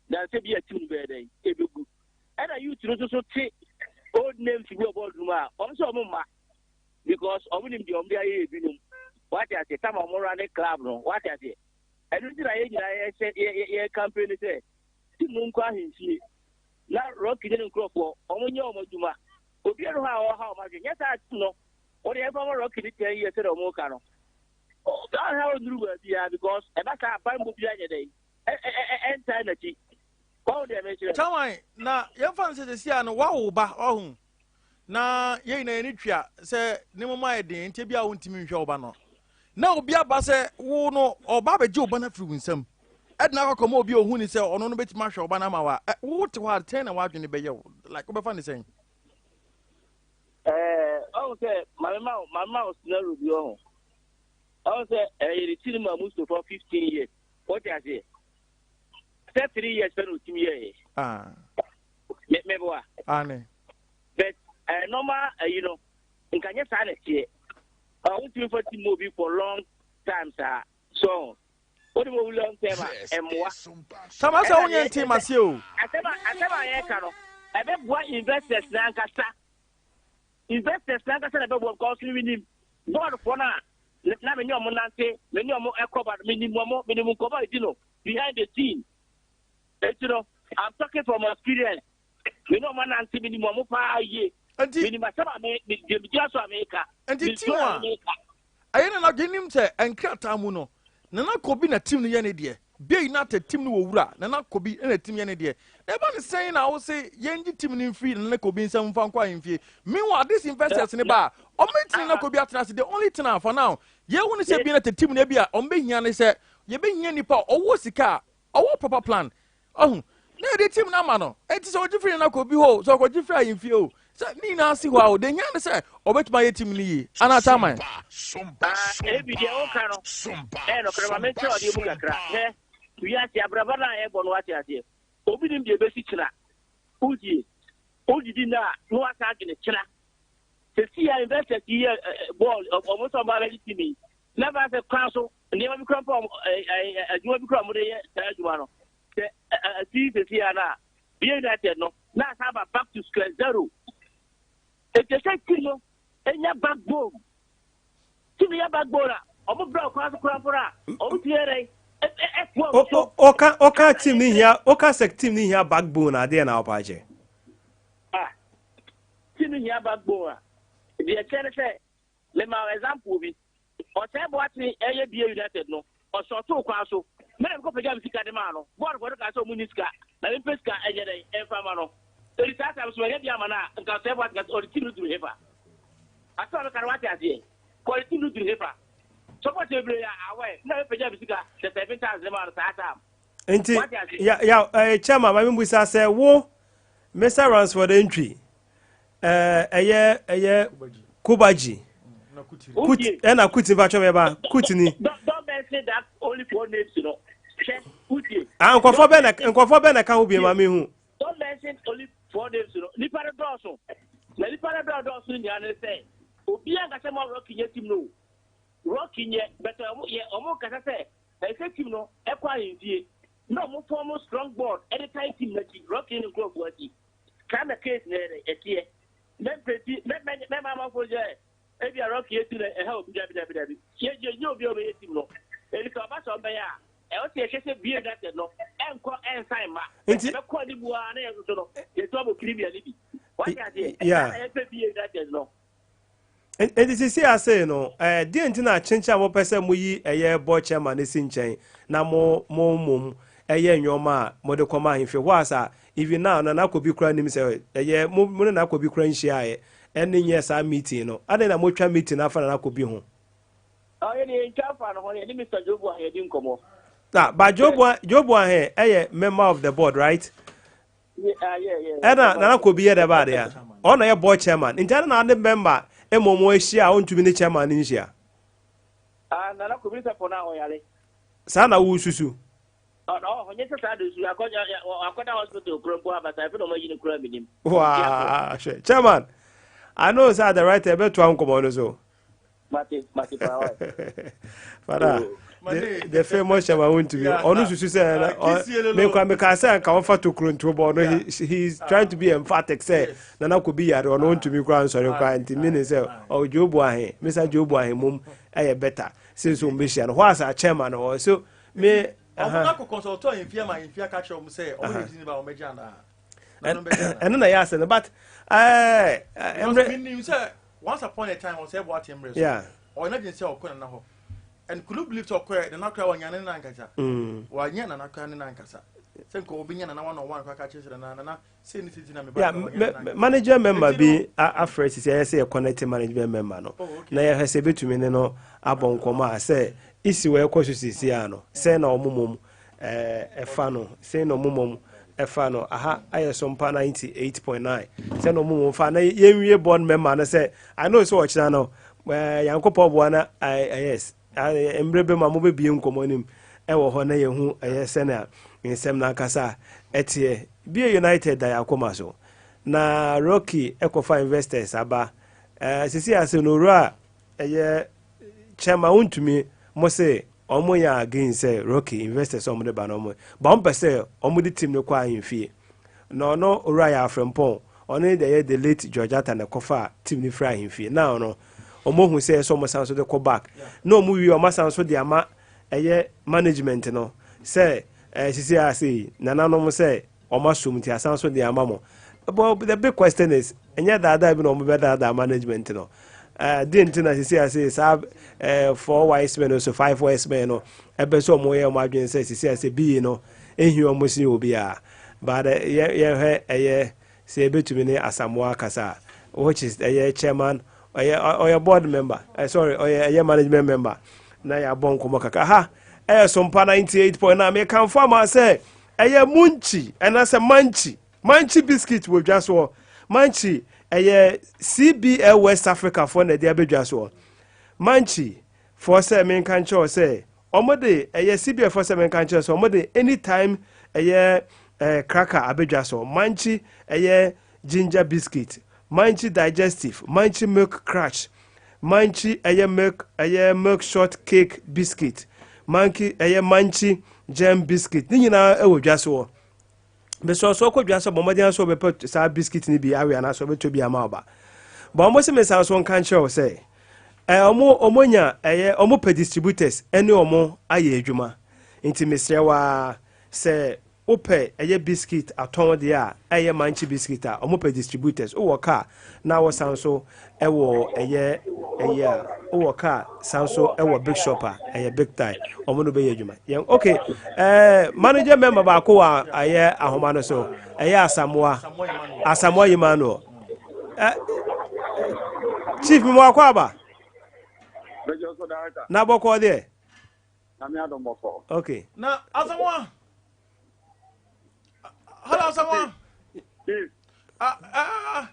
na sɛ bi a team no bɛyɛ dɛn ebegu. Ɛna youth no nso so te old names bi wɔ board no mu a ɔmo sɛ ɔmo mma because ɔmo nim deɛ ɔmo de ayɛ ebinom. Wate ase? Tam a ɔmo run club no, wate ase? Ɛno nti na yɛn nyinaa yɛhyɛ yɛ campaign sɛ team no nkɔ ahemfie na Rocky ne ne nkurɔfoɔ ɔmo nyɛ ɔmo adwuma. Obiara hɔ a ɔha ɔmo adwene nyɛ saa team no wɔde yɛn fama Rocky ne 10 years sɛdeɛ ɔmo ka no, ɔha ɔnuru baabiara because ɛba saa abanbɔ bi anyɛ dɛ ɛntae n'akyi wɔn deɛ mɛkyerɛ. Chairman, na yɛmfa no sɛ sɛsi a no woawo ba ɔho na yɛn nyinaa yɛni tua sɛ ne moma yɛ den, nti bi a wontumi nhwɛ wo ba no, na obi aba sɛ wo no ɔba abɛgye wo ba no afiri wo nsam ɛde na akɔkɔ ma obi a ohu ni sɛ ɔno no bɛtumi ahwɛ wo ba no ama wa ɛ wo te hɔ a tɛn na w'adwene bɛyɛ wo like wobɛfa ne sɛn? Ɔhu sɛ maame ma wo scenario bi ɔho ɔhu sɛ ɛyɛ ne ti no ma Mustapha 15 years, wɔte aseɛ? Sɛ 3 years pɛ na otumi yɛɛ. Ah. Me meboa. Ane. But normal ayi no, nka nyɛ saa na ɛteɛ. Wotumi fa team obi for long time saa. So wode ma obi long term a, ɛmmoa. Sama sɛ wonyɛ nte ma se o. Asɛm a yɛka no, ɛbɛboa investors n'ankasa. Investors n'ankasa na ɛbɛboa because menim board foɔ no a na me ne ɔmo nante, me ne ɔmo ɛkɔ ba, menim ɔmo, menim nkɔmɔ a ɛdi no behind the scene. Eti no, I'm talking from experience. Me ne ɔmo anante, menim ɔmo paa yie. Nti menim asɛm a me me deɛ megyina so a meka. Nti team a ɛyɛ Nana dwe nim sɛ nkrataa mu no, Nana Kobi na team no yɛ ne deɛ. BA United team no wɔ wura Nana Kobi na team yɛ ne deɛ. Na ɛba ne sɛn na wo se yɛngye team no mfiri Nana Kobi nsɛm mfa nkɔ ahemfie? Meanwhile, this investors ne ba a, ɔmo Nana Kobi atena ase. The only thing a for now yɛhu ne sɛ BA United team no bi a ɔmo bɛhia ne sɛ yɛbɛhia nipa a ɔwɔ sika a ɔwɔ proper plan ɔho na yɛde team no ama no. Ɛnti sɛ ɔgye firi Nana Kobi hɔ o, sɛ ɔkɔgye firi ahemfie o, sɛ ne nyinaa si hɔ a o, de hia ne sɛ ɔbɛtumi ayɛ team no yie anaa, chairman? Ebi deɛ woka no ɛyɛ nɔkorɛ. Ma menkyerɛ ɔdeɛ mu kakra. Hwɛ, wiase abraba no a ɛbɔ no, wate aseɛ, obi nim deɛ ɛbɛsi kyena. Wodie wodidi no a, na wasa adwene kyena. Sɛsi a investors yi yɛ bɔɔl, ɔmo sɛ ɔmo abɛgye team yi na ba sɛ kwan so nneɛma bi kura mpo, adwuma bi kura ɔmo de yɛ saa adwuma no sɛ ɛsi sɛsi a na BA United no na asa aba back to square zero. Eti sɛ team no enya backbone, team no yɛ backbone a, ɔmo brɛ ɔkwan so kura mpo a, ɔmo ti yɛ dɛ ɛtoa ɔmo so. Ɔka team ni hia, ɔka sɛ team ni hia backbone adeɛ na ɔpa akyɛ. Ah, team no hia backbone a, deɛ kyerɛ ne sɛ mema example bi. Ɔsɛe Boate ɛyɛ BA United no, ɔsɔɔtoo kwan so mena mekɔ pagya me sika de maa no. Board fɔ no kaa sɛ ɔmo ni sika na mempɛ sika ɛnyɛ dɛn ɛmfa ma no. Ɛdi saa time so manya bi ama no a, nka Ɔsɛe Boate ka sɛ ɔde team no duru hefa? Asɛm a meka no, wate aseɛ? Kɔ ɔde team no duru hefa? Support bebree a awɛ na mepagya me sika sɛ 7,000 maa no saa time. Nti ya ya chairman, maame busa sɛ wo Mr Ransford Ntwi, ɛyɛ Kobaji Kuti ɛna Kuti mfa twɛ mɛba Kuti ni. Don't mention that only four names no. Hwɛ, Kuti. Ah, nkɔfɔ bɛ na ka ho bi ma mi hu. Don't mention only four names no. Nipa no dɔɔso. Na nipa no dɔɔso nyinaa ne sɛ obiara nkasa ma Rocky nyɛ team no. Rocky nyɛ bɛtɛ ɔmo yɛ ɔmo kasa sɛ ɛsɛ team no ɛkɔ ahemfie na ɔmo form strong board ɛde tie team n'akyi, Rocky ne nkurɔfoɔ akyi. Saa na case na yɛ ɛteɛ. Mɛmpɛti mɛ mɛma amanfoɔ sɛ ebi a Rocky yɛ team na ɛha obi. Dabi, dabi, dabi, yɛ yɛ nye obi a ɔbɛyɛ team no ebi sɛ ɔba sɛ ɔbɛyɛ a, ɛwɔ sɛ yɛhwɛ sɛ BA United no ɛnkɔ ɛnsan ma ɛbɛkɔ anim a na yɛn nso no yɛtu abɔ Premier no bi. Wate aseɛ? Na yɛpɛ BA United no. Nti sisi ase no, deɛ nti na kyenkyen a mopɛ sɛ moyi ɛyɛ board chairman no si nkyɛn na mo mmom ɛyɛ nneɛma a mode kɔma ahemfie hɔ asa, even now na Nana kora nim sɛ ɛyɛ mo ne Nana bi kora nhyiaeɛ ɛne nyɛ saa meeting no. Adɛn na motwa meeting afa Nana bi ho? Ɔyɛ deɛ yɛntwa afa no ho, yɛne Mr Jobu a yɛdi nkɔmmɔ. Ah, but Jobu ahe ɛyɛ member of the board, right? Yeah. Ɛna Nana Kobi yɛ dɛ ba adeɛ a ɔna yɛ board chairman, nti ɛna na ade member ɛma ɔmo ahyia a ɔntumi ne chairman no nhyia. Ah, Nana Kobi sɛ fɔ no a ɔyare. Saa na wosusu? Ɔno nyɛ sɛ saa de su akɔda hospital kura mpo abasa ɛfɛ na ɔmo ayi no kura mi nim. Waa, hwɛ, chairman, I know sɛ at the right time ɛbɛtoa nkɔmmɔ no so. Mate, mate paa wa. Fada, the famous chairman wontumi ɔno susu sɛ mekwa meka sɛ anka wɔmfa tokuro nto bɔ no. He is trying to be emphatic sɛ Nana Kobi yare, ɔno wontumi koraa nsɔre koraa, nti meaning sɛ ɔjobo ahe, Mr Jobo ahe mom ɛyɛ better since wɔn bɛhyia no hɔ asa chairman hɔ so me. Ɔmo na kɔ consult ahemfie ama ahemfie aka kyerɛ ɔmo sɛ ɔmo yɛ di ne ba ɔmo agye anaa? Ɛno na yɛ asɛ no, but mmerɛ menim sɛ once upon a time ɔsɛ ɛbɔ ate mmerɛ so ɔyɛ n'adwene sɛ ɔkɔ Nana hɔ, and could you believe sɛ ɔkɔɛ Nana koraa wanya ne nankasa, wanyɛ Nana koraa ne nankasa sɛ nka obi nya Nana one on one koraa ka kyerɛ sɛ Nana, Nana sei ne sisi na me ba. Yeah, manager member bi afrɛ sisi ɛyɛ sɛ yɛ connect management member no na yɛhwɛ sɛ ebetumi ne no abɔ nkɔmɔ a sɛ isi wɔ ɛkɔ so sisi a no sɛ na ɔmo mom ɛfa no sɛ na ɔmo mom ɛfa no aha ayɛ so mpa 98.9 sɛ na ɔmo mom fa na yɛnwie board member no sɛ I know sɛ ɔkyena no Yankopɔn boa na yes, mmerɛ bɛ mu a mobɛbie nkɔmmɔ anim ɛwɔ hɔ na yɛhu ɛyɛ sɛnea nsɛm no ankasa ɛteɛ. BA United da yɛn akoma so na Rocky ɛkɔfa investors aba. Sisi ase no, owura ɛyɛ chairman wontumi mo se ɔmo yɛ against sɛ Rocky investors ɔmo de ba no, ɔmo ba ɔmo pɛ sɛ ɔmo de team no kɔ ahemfie na ɔno owura yɛ Afrɛmpɔn, ɔno de ɛyɛ the late George Atta na ɛkɔfa team no firi ahemfie. Now no, ɔmo hu sɛ ɛsɛ ɔmo san so de kɔ back na ɔmo wie, ɔmo asan so de ama ɛyɛ management no sɛ sisi ase nananom sɛ ɔmo asom nti asan so de ama mo. But the big question is, ɛnyɛ daadaa bi na ɔmo bɛ daadaa management no? Di nti na sisi ase saa four wise men so, five wise men no ɛbɛ sɛ ɔmo yɛ ɔmo adwene sɛ sisi ase bii no ehi ɔmo si obiara. But yɛ yɛhwɛ ɛyɛ sɛ ebetumi ne Asamoah kasa, which is ɛyɛ chairman, ɔyɛ board member, sorry, ɔyɛ ɛyɛ management member, na yɛabɔ nkɔmɔ kakra. Ha ɛyɛ Sompa 98.9. Mekamfo ama sɛ ɛyɛ Munchi ɛna sɛ Manchi, Manchi biscuit wɔ dwa soɔ. Manchi ɛyɛ CBL West Africa foɔ na ɛde abɛdwa soɔ. Manchi foɔ sɛ menka nkyerɛw sɛ ɔmo de ɛyɛ CBL foɔ sɛ menka nkyerɛw sɛ ɔmo de anytime ɛyɛ cracker abɛdwa so, Manchi ɛyɛ ginger biscuit, Manchi digestive, Manchi milk crush, Manchi ɛyɛ milk short cake biscuit, Manchi ɛyɛ Manchi jam biscuit ne nyinaa ɛwɔ dwa soɔ. Bɛsɛ ɔsɔ kɔ dwa so, bɔ mmɔden so ɔbɛpɛ saa biscuit no bi awe anaasɛ ɔbɛtɔ bi ama ɔba. Bɔn ɔmo sɛ mesan so nka nkyerɛ wo sɛ ɔmo nya ɛyɛ ɔmo pɛ distributors ɛne ɔmo ayɛ adwuma. Nti mesrɛ waa sɛ wopɛ ɛyɛ biscuit atɔn deɛ a, ɛyɛ Manchi biscuit a, ɔmo pɛ distributors. Wowɔ car na wɔsan so ɛwɔ ɛyɛ a wowɔ car san so ɛwɔ big shop a ɛyɛ big time, ɔmo no bɛyɛ adwuma yɛn. Okay, manager member baako wɔ ɛyɛ ahoma no so, ɛyɛ Asamoa, Asamoah Emmanuel. Chief, mi mu akɔ aba na bɔkɔ deɛ. Okay. Na Asamoah, hello Asamoah. Ah, ah,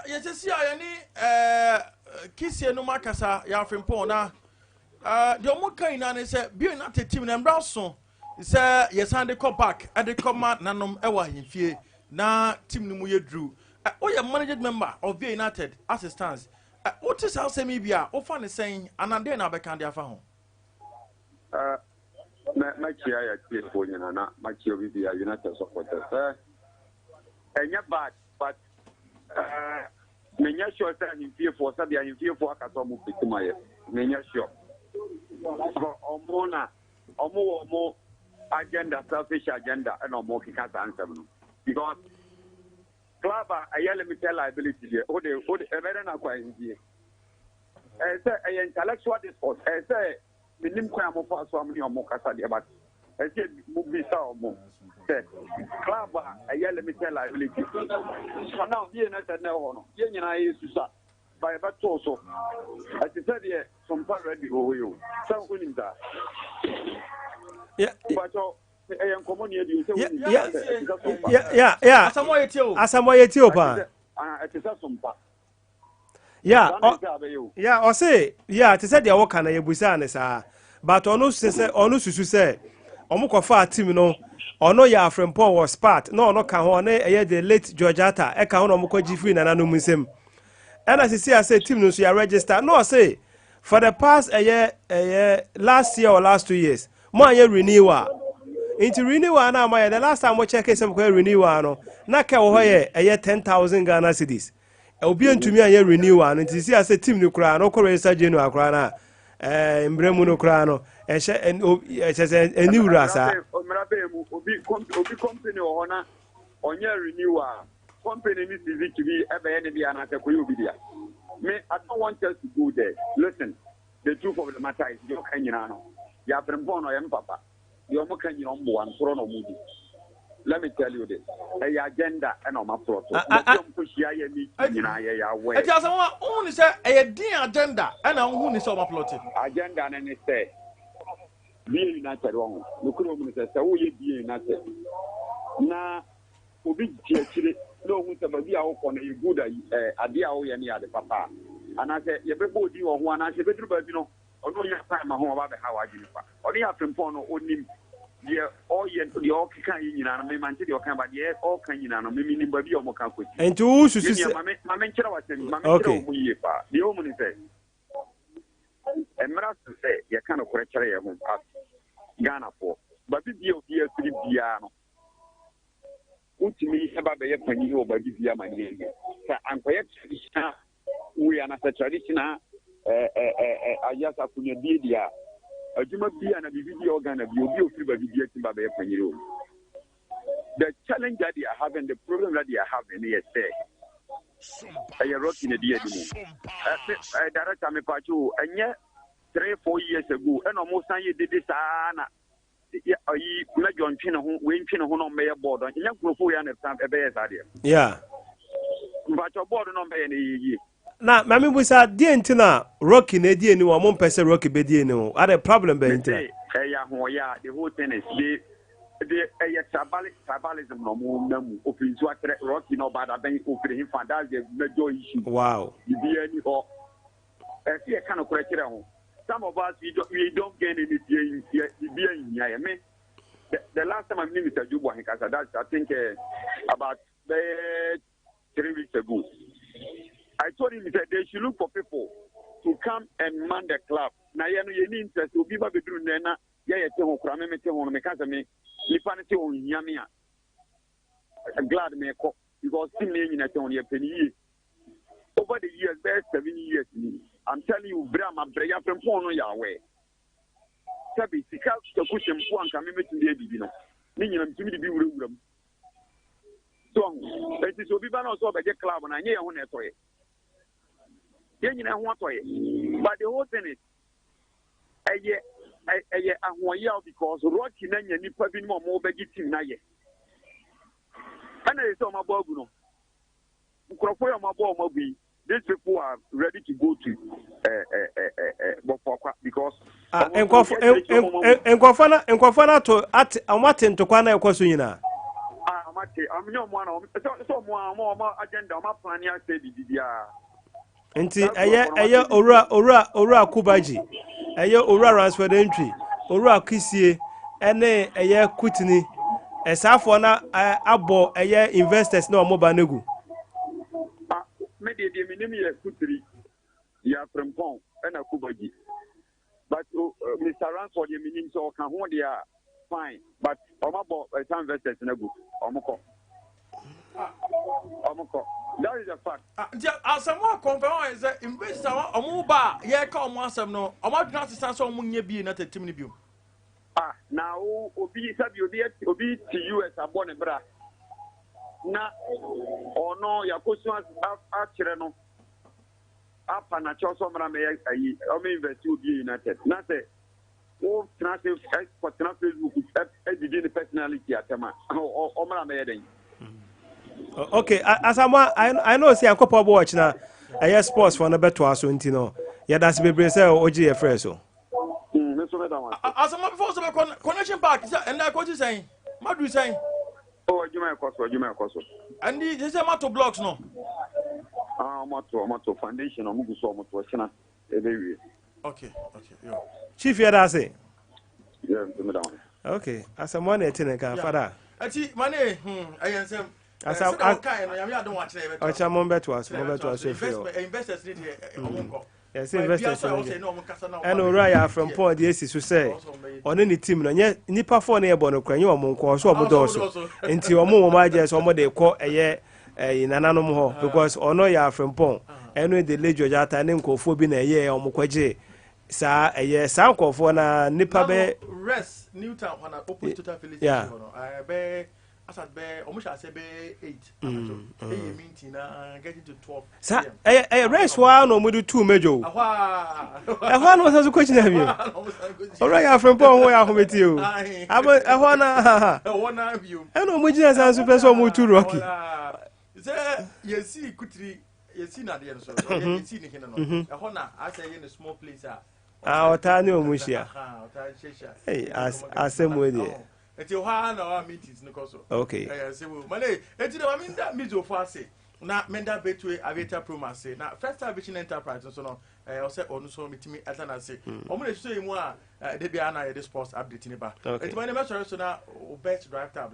yɛsɛsi a yɛne kisie no mu akasa yɛ Afrempɔn na deɛ ɔmo ka nyinaa ne sɛ bio na te team na mbra so sɛ yɛsan de kɔ back ɛde kɔ ma nanom ɛwɔ ahemfie na team no mu yɛ duru. Woyɛ managed member of BA United as it stands. Wote saa asɛm yi bi a, wofa ne sɛn anadeɛ na abɛka de afa ho? Mɛkyia yɛ tiefoɔ nyinaa na makyia obi bia United supporters. Ɛnyɛ bad, but menyɛ sure sɛ ahemfiefoɔ, sɛdeɛ ahemfiefoɔ aka sɛ ɔmo pɛtim ayɛ, menyɛ sure. Ɔmo na ɔmo wɔ ɔmo agenda, selfish agenda, ɛna ɔmo keka saa nsɛm no, because club a ɛyɛ limited liability deɛ, wode ɛbɛdɛ na akɔ ahemfie. Ɛyɛ sɛ ɛyɛ intellectual discourse. Ɛyɛ sɛ menim kwan a mofa so am ne ɔmo kasa deɛ, but ɛsɛ mobisa ɔmo sɛ club a ɛyɛ limited liability so now bie na sɛ nɛ hɔ no, yɛn nyinaa yɛ susa ba yɛbɛtoo so. Ɛte sɛ deɛ Sompa Radio wɔ hɔ yi o, sɛ wonim saa. Mpakyɛw, ɛyɛ nkɔmmɔ ne adi o, sɛ wonim saa sɛ ɛte sɛ Sompa. Asamoah, yɛ tie o. Asamoah, yɛ tie o paa. Ɛte sɛ Sompa. Ya, ya, ɔse ya te sɛ deɛ wɔka na yɛbusaa ne saa, but ɔno sɛ ɔno susu sɛ ɔmo kɔfaa team no, ɔno yɛ Afrempɔn wɔ spat na ɔno ka ho, ɔne ɛyɛ the late George Atta ɛka ho na ɔmo kɔ gye firi nananom nsam, ɛna sisi a sɛ team no nso yɛ register na ɔse for the past ɛyɛ last year or last 2 years mo anyɛ renewal. Nti renewal na ama yɛ, the last time mo check sɛ mo kɔ yɛ renewal no, na kɛ wɔ hɔ yɛ ɛyɛ 10,000 Ghana cedis. Obi ntumi anyɛ renewal no. Nti sisi a sɛ team no koraa no kɔ register January koraa na mmerɛ mu no koraa no ɛhyɛ ɛkyɛ sɛ ɛni wura saa. Mmara bɛɛ mu, obi company wɔ hɔ na ɔnyɛ renewal, company ni sisi tumi ɛbɛyɛ ne bi anaasɛ kɔyɛ obi dea. Me, I don't want us to go there. Listen, the truth of the matter is, deɛ ɔka nyinaa no yɛ Afrempɔn no, ɔyɛ me papa. Deɛ ɔmo ka nyinaa, ɔmo boa ntorɔ na ɔmo di. Let me tell you this, ɛyɛ agenda ɛna ɔmo aporɔ so. Baabi ɔmo kɔ hyia yɛ meeting nyinaa, yɛ aware. Ɛti Asamoah, wohu ne sɛ ɛyɛ din agenda ɛna wohu ne sɛ ɔmo aplot? Agenda no ne sɛ BA United wɔ ho nokura mu no sɛ woyɛ BA United na obi gye akyire na ohun sɛ baabi a wokɔ no yɛ good, adeɛ a woyɛ no yɛ ade papa a, anaasɛ yɛbɛbɔ odin wɔ ho, anaasɛ yɛbɛduru baabi no, ɔno ɔnya time ma ho ɔba bɛha w'adwene fa. Ɔno yɛ Afrempɔn no, onim. Deɛ ɔyɛ deɛ ɔkeka yɛ nyinaa no me mante deɛ ɔka ba deɛ ɔka nyinaa no me menim baabi a ɔmo ka kɔsi. Nti wo susu sɛ. Menua ma me nkyerɛ w'asɛm ma me nkyerɛ wo mu yie paa deɛ ɛwɔ mu ne sɛ mmra so sɛ yɛka nokorɛ kyerɛ yɛn ho as Ghanafoɔ baabi bia obi afiri biara no wotumi ba bɛyɛ panyin wɔ baabi bia ma ne yɛ sɛ ankɔyɛ traditional wei anasɛ traditional ayas akonnwadie deɛ a adwuma bi a na biribi bi a ɔwɔ Ghana bi obi a ofiri baabi bi atumi ba bɛyɛ panyin wɔ mu. The challenge that they are having, the problem that they are having yɛ sɛ ɛyɛ Rocky na ɛdi anim. Ɛ director mepatwo ɛnyɛ 3, 4 years ago ɛna ɔmo san yɛ dede saa na ayi mɛjɔ ntwe ne ho wei ntwe ne ho na ɔmbɛyɛ board nyɛ nkurɔfoɔ wei ana ɛbɛyɛ saa deɛ. Mpakyɛ board na ɔmbɛyɛ no ɛyɛ yie. Na maame busa deɛ nti na Rocky na edi anim, ɔmo mpɛ sɛ Rocky bɛdi anim ade, problem bɛn nti na? Ɛyɛ ahoɔyɛ a the whole thing is they ɛyɛ tribalism na ɔmo nam mu ofiri nso akyerɛ Rocky na ɔba adabɛn ofiri hefa. That's the major issue. Bibiara ni hɔ ɛsi yɛ ka no korɛ kyerɛ ho. Some of us, we don't gain anything. Yɛ bibiara nhia yɛ me. The last time I meet Mr. Joe Ahinkasa, that's, I think, about 3 weeks ago, I told him that they should look for people to come and man the club. Na yɛ no yɛ ni interest obi ba beduru nnɛ na yɛ yɛ te ho kora me me te ho no me ka sɛ me nipa no te ho nhia me a glad me kɔ because team ne nyina te ho no yɛ pɛ ne yie. Over the years, bɛyɛ 7 years ni, I'm telling you, bere a ma brɛ yɛ afrɛmpɔn no yɛ awɛ sɛbi sika taku sɛ mpo anka me mɛtumi de adidi no ne nyina metumi de bi wurawura mu so eti sɛ obi ba na ɔsɛ ɔbɛgye club na ɛnyɛ yɛn ho na ɛtɔ yɛ yɛn nyinaa ho atɔ yɛ, but the whole thing is ɛyɛ ahoɔyaw because Rocky na nya nipa bi mu a wɔn bɛgye team na yɛ ɛna yɛ sɛ wɔn abɔ agu no nkurɔfoɔ yɛ wɔn abɔ wɔn agu yi, these people are ready to go to Bofoakwa because. Ah, nkɔfo na to ate ɔmo ate ntokwa na ɛkɔ so nyinaa. Ah, ɔmo ate, ɔmo nyɛ ɔmo ana ɔmo sɛ ɔmo a ɔmo agenda ɔmo aplan asɛ bibi biara. Nti ɛyɛ owura Kubaji, ɛyɛ owura Ransford Ntwi, owura Kisie ɛne ɛyɛ Kutini ɛsaafoɔ na abɔ ɛyɛ investors na ɔmo ba n'egu. Ah, me deɛ mi nim yɛ Kutiri yɛ Afrempɔn ɛna Kubaji, but Mr Ransford yɛ mi nim sɛ ɔka ho deɛ a, fine, but ɔmo abɔ ɛsa investors na gu, ɔmo kɔ, ɔmo kɔ. That is a fact. Nti asɛm a kɔnfɛn wɔn sɛ investors a ɔmo ba a yɛreka ɔmo asɛm no, ɔmo adwene asesa sɛ ɔmo nyɛ bie na tɛtim no bio. Ah, na wo obi sabi obi ti US abɔ ne bra na ɔno yakosu akyerɛ no apa na kyɛw sɛ ɔmmra mɛyɛ ayi ɔmɛ invest obi United na sɛ wo tena se kɔtena Facebook ɛdidi ne personality atɛm a, ɔmmra mɛyɛ dɛn? Okay, Asamoah, I know sɛ yankɔpɔ bɔ ɔkyena ɛyɛ sports fɔ no bɛtoa so, nti no yɛda se bebree sɛ wogye yɛ frɛ so. Asamoah, before sɛ bɛkɔ Connection Park sɛ ɛnda akɔsi sɛn maduru sɛn? Oh, adwuma ɛkɔ so, adwuma ɛkɔ so. Ɛndi sɛ mato blocks no? Ah, ɔmo ato foundation, ɔmo gu so ɔmo to, ɔkyena ɛbɛwie. Okay, yo. Chief, yɛda ase. Yeah, ntumi da ho. Okay, Asamoah na ɛte ne nka fada. Ɛti mane ɛyɛ nsɛm sɛdeɛ wɔkaeɛ no, Nyame adom wakyerɛ yɛbɛtoa. Ɔkyɛ mo bɛtoa so efiri hɔ. Investors ne deɛ ɔmo nkɔ. Yɛsɛ investors no deɛ ɛna owura yɛ Afrɛmpɔn deɛ esi so sɛ ɔne ne team no nyɛ nipa fɔ ne yɛ bɔ no kora nyɛ ɔmo nkɔ ɔso ɔmo dɔɔso nti ɔmo wɔn agye sɛ ɔmo de kɔ ɛyɛ ɛyi nananom hɔ because ɔno yɛ Afrɛmpɔn ɛno de le George Ata ne nkɔfoɔ bi na ɛyɛ ɔmo kɔgye saa ɛyɛ saa nkɔfoɔ na nipa bɛ. Rest New Town hɔ na opposite Total filling station hɔ no ɛbɛɛ asat bɛɛ ɔmo hyɛ ase bɛɛ 8 anadwo ɛyɛ meeting na getting to 12. Sa ɛyɛ rest hɔ ara na ɔmo de tu mɛdwo o. Ɛhɔ a. Ɛhɔ ara na ɔsan so kɔgyina bio. Ɔwura yɛ Afrɛmpɔn ho yɛ ahomete o abo ɛhɔ na ɛhɔ na bio. Ɛna ɔmo gyina san so pɛ sɛ ɔmo tu Rocky. Sɛ yɛsi Kutiri yɛsi nadeɛ no so yɛsi ne hene no ɛhɔ na asɛ yɛ ne small place a. A ɔtaa ne ɔmo hyia. Aha, ɔtaa hyiahyia. Hey, asɛm wei deɛ. Nti hɔ ara na ɔwa meetings no kɔ so. Okay. Ɛyɛ sɛ wo mane eti na maame nda mizofo ase. Na menda Betway Aviator Promo ase, na First Time Vision Enterprise nso no, ɔsɛ ɔno nso metumi ɛta no ase. Ɔmo na ɛhyehyɛ yi mu a, de biara na yɛde sports update ne ba. Ɛnti ma ne mɛsɔre so na o best drive tab.